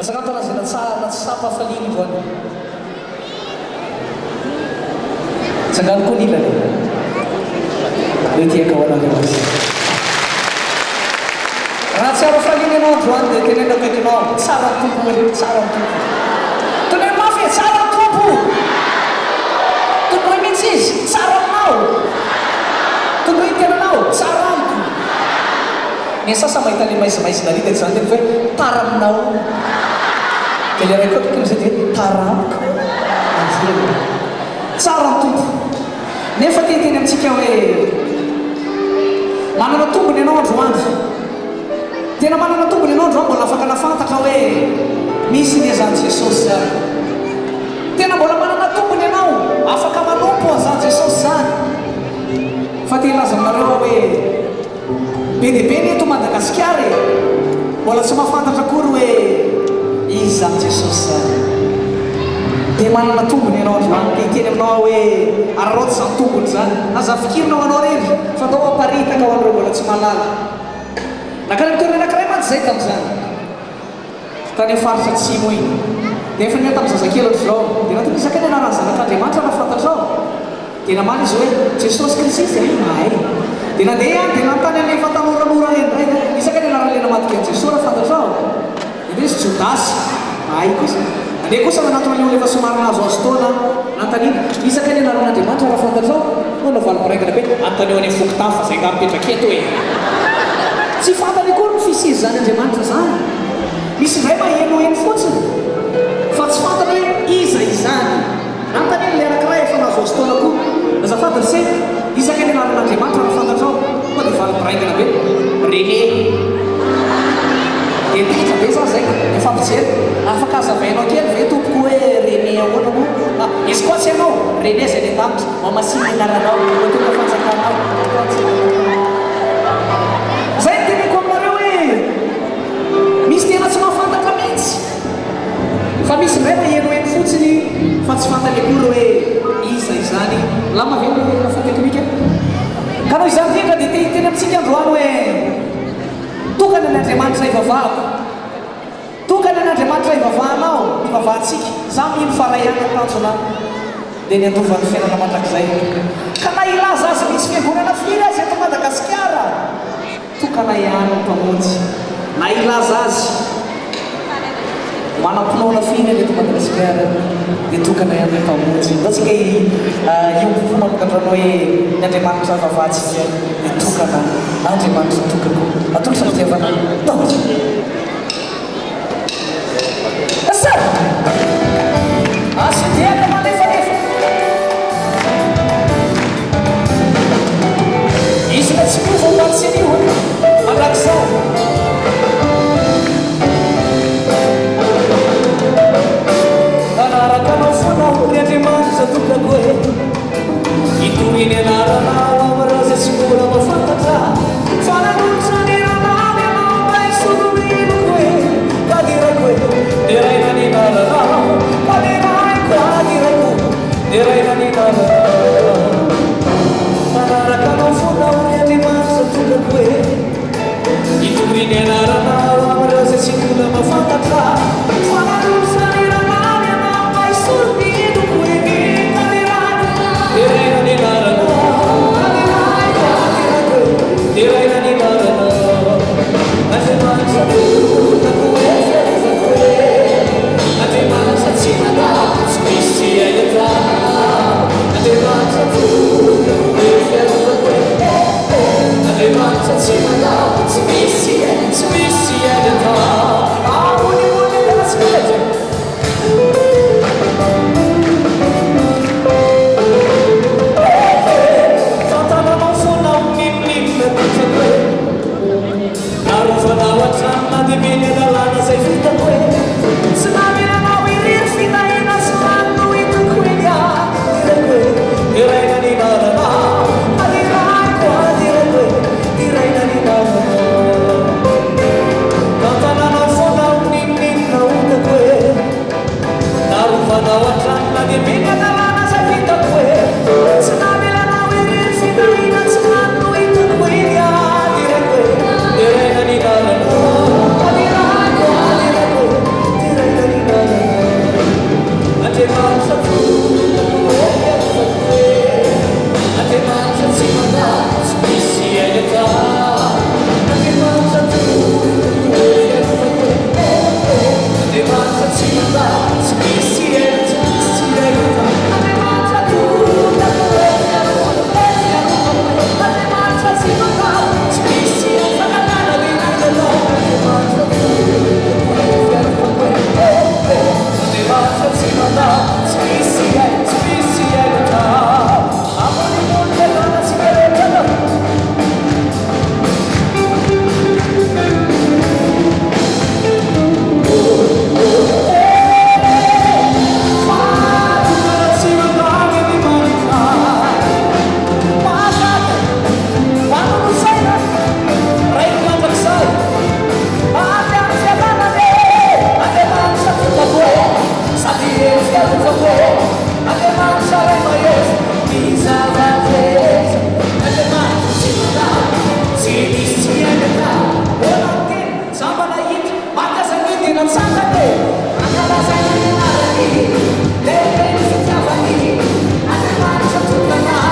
Atsangano tanana izay natsapa hafaliana androany. Atsangano koa ny ilany. Aleo tehaka ho anareo azy. Raha tsy hafaliana ianao androany dia teneno akaikinao, tsara ny Tompo e, tsara ny Tompo. Teneno mafy e, tsara ny Tompo. Tondroy mihitsy izy, tsara aminao. Tondroy ny tenanao, tsara amiko. Ny sasany mahita le maizimaizina ary dia tsy zany teniko hoe tara aminao. Dia le ray koa tokony zay dia hoe tara amiko. Anjely. Tsara ny Tompo. Nefa te hiteny amintsika hoe manana tombony ianao androany. Tena manana tombony ianao androany mbola afaka nafantatra hoe misy ny izany Jesosy zany. Tena mbola manana tombony ianao afaka manompo an'izany Jesosy zany. Fa te hilaza aminareo aho hoe Be dia be ny eto Madagasikara e! Mbola tsy mahafantatra akory hoe iza izany Jesosy izany. Dia manana tombony ianao androany, te hiteny aminao aho hoe araraoty izany tombony izany. Aza fikirina ho anao irery fa atao aparitaka ho an'ireo mbola tsy mahalala. Nankany amin'ny toerana anankiray mantsy izahay tamin'izany. Tany amin'ny faritra atsimo iny. Dia efa niha tamin'ny zazakely ohatr'izao. Dia nantsoina izy, Kay ny anaran'ny Zanak'Andriamanitra raha fantatrao? Dia namaly izy hoe, Jesosy Kristy izy e, mahay. Dia nandeha ihany, dia nanontany an'ilay efa tanoranora ireny indray, Iza kay ny anaran'ilay namadika an'i Jesoa raha fantatrao? Dia hoy izy, Jodasy. Mahay kosa. Nandeha kosa nanatona ilay olona efa somary nahazoazo taona, nanontaniana, Iza kay ny anaran'Andriamanitra raha fantatrao? Hoy navaly miraingina be, Anontanio any amin'ny fokontany fa zay angaha mipetraka eto e! Tsy fantany akory ny fisian'izany Andriamanitra izany. Misy indray mahenoheno fotsiny fa tsy fantany hoe iza izany. Nanontaniany ilay anankiray efa nahazoazo taona koa, Azafady ry se, iza kay ny anaran'Andriamanitra raha fantatrao? Koa dia valy miraingina be, René. Dia taitra be za zay, dia nifampijery, afaka hazavainao kely ve tompoko hoe René ahoana moa? Ah, izy koa tsy ianao? René izay any an-danitra, mamasina ny anaranao, ho tonga fanjakanao, ho tonga Zay no teneniko aminareo hoe misy tena tsy mahafantatra mihitsy. Fa misy indray mahenoheno fotsiny fa tsy fantany akory hoe iza izany. Lama ve ny fa teknika? Ka noho izany indrindra dia te hiteny amintsika androany hoe tokana ny Andriamanitra ivavahako. Tokana ny Andriamanitra ivavahanao, ivavahantsika. Izaho mino fa Ray ihany no tanjona dia ny handova ny fiainana mandrakizay. Ka na hilaza azy misy fiangonana firy aza eto Madagasikara, tokana ihany ny Mpamonjy. Na hilaza azy manam-pinoana firy aza eto Madagasikara dia tokana ihany ny Mpamonjy. Ndao tsika hiombom-po manomboka androany hoe ny Andriamanitra vavahantsika dia tokana, Andriamanitra tokana. Atolotra ny fitiavana. Ndao! Hitory ny anaranao amin'ireo izay tsy mbola mahafantatra fa nanolotra ny ranao ianao mba hisolo ny dia natsangany e! Ankalazaina ny anarany, lehibe ny fitiavany, Andriamanitra tokana.